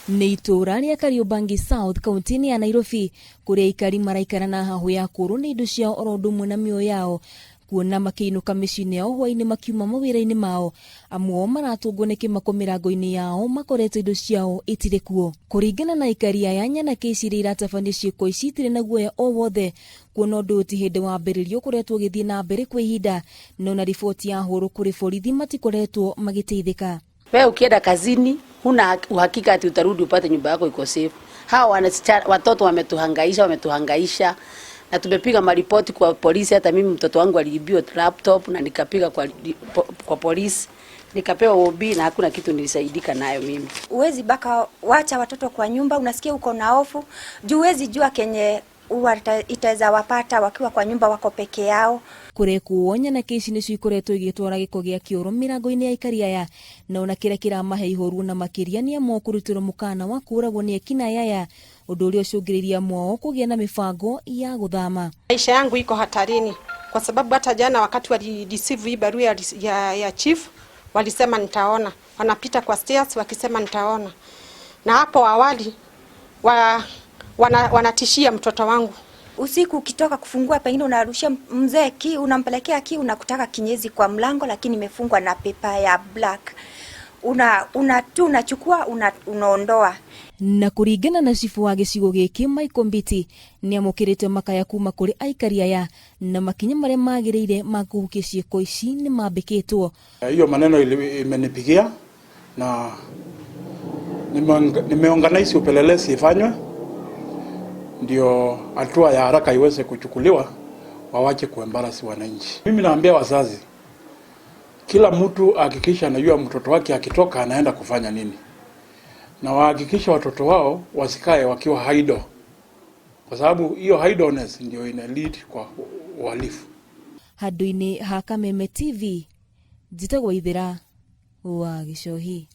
Nĩ itũũra rĩa Kariobangi South kaunti-inĩ ya Nairobi kũrĩa aikari maraikara na hahũ ya kũũrwo nĩ indo ciao oro ũndũ ũmwe na mĩoyo yao kuona makĩinũka mĩciĩ-inĩ yao hwaĩ-inĩ makiuma mawĩra-inĩ mao. Amwe ao maratũngwo nĩ kĩmako mĩrango-inĩ yao makorete indo ciao itirĩ kuo. Kũringana na aikari aya, nyanake ici iria iratabania ciĩko ici itirĩ na guoya o wothe kuona ũndũ ũyũ ti hĩndĩ wambĩrĩrio ũkoretwo ũgĩthiĩ na mbere kwa ihinda, no na riboti yahũrwo kũrĩ borithi matikoretwo magĩteithĩka. Wewe ukienda kazini huna uhakika ati utarudi upate nyumba yako iko safe. Hawa wanasichana watoto wametuhangaisha, wametuhangaisha na tumepiga maripoti kwa polisi. Hata mimi mtoto wangu aliibiwa laptop na nikapiga kwa polisi nikapewa OB na hakuna kitu nilisaidika nayo mimi. Uwezi baka wacha watoto kwa nyumba, unasikia uko na hofu juu uwezi jua kenye itaweza wapata wakiwa kwa nyumba wako peke yao. Kũrekwo nyanake ici nĩcio ikoretwo igĩtwara gĩko gĩa kĩoro mĩrango-inĩ ya aikari aya, na ona kĩrĩa kĩramahe ihoru na makĩria nĩ amwe kũrutĩrwo mũkana wa kũũragwo nĩ ekinaĩ aya, ũndũ ũrĩa ũcũngĩrĩirie amwe ao kũgĩa na mĩbango ya gũthama. Maisha yangu iko hatarini kwa sababu hata jana wakati wali receive hii barua ya chief walisema nitaona, wanapita kwa stairs wakisema nitaona, na hapo awali wanatishia mtoto wangu. Usiku ukitoka kufungua, pengine unarushia mzee key, unampelekea key, unakutaka kinyezi kwa mlango, lakini imefungwa na paper ya black. Una, una tu unachukua unaondoa. Na kũringana na cibũ wa gĩcigo gĩkĩ Michael Mbiti nĩ amũkĩrĩte makaya kuma kũrĩ aikari aya na makinya marĩa magĩrĩire ma kũhukia ciĩko ici nĩ mambĩkĩtwo. Hiyo maneno imenipigia na nimeorganize upelelezi ifanywe ndio hatua ya haraka iweze kuchukuliwa, wawache kuembarrass wananchi. Mimi naambia wazazi, kila mtu hakikisha anajua mtoto wake akitoka anaenda kufanya nini, na wahakikishe watoto wao wasikae wakiwa idle, kwa sababu hiyo idleness ndio ina lead kwa uhalifu. Handũ-inĩ ha Kameme TV, njĩtagwo Ithĩra wa Gĩcohi.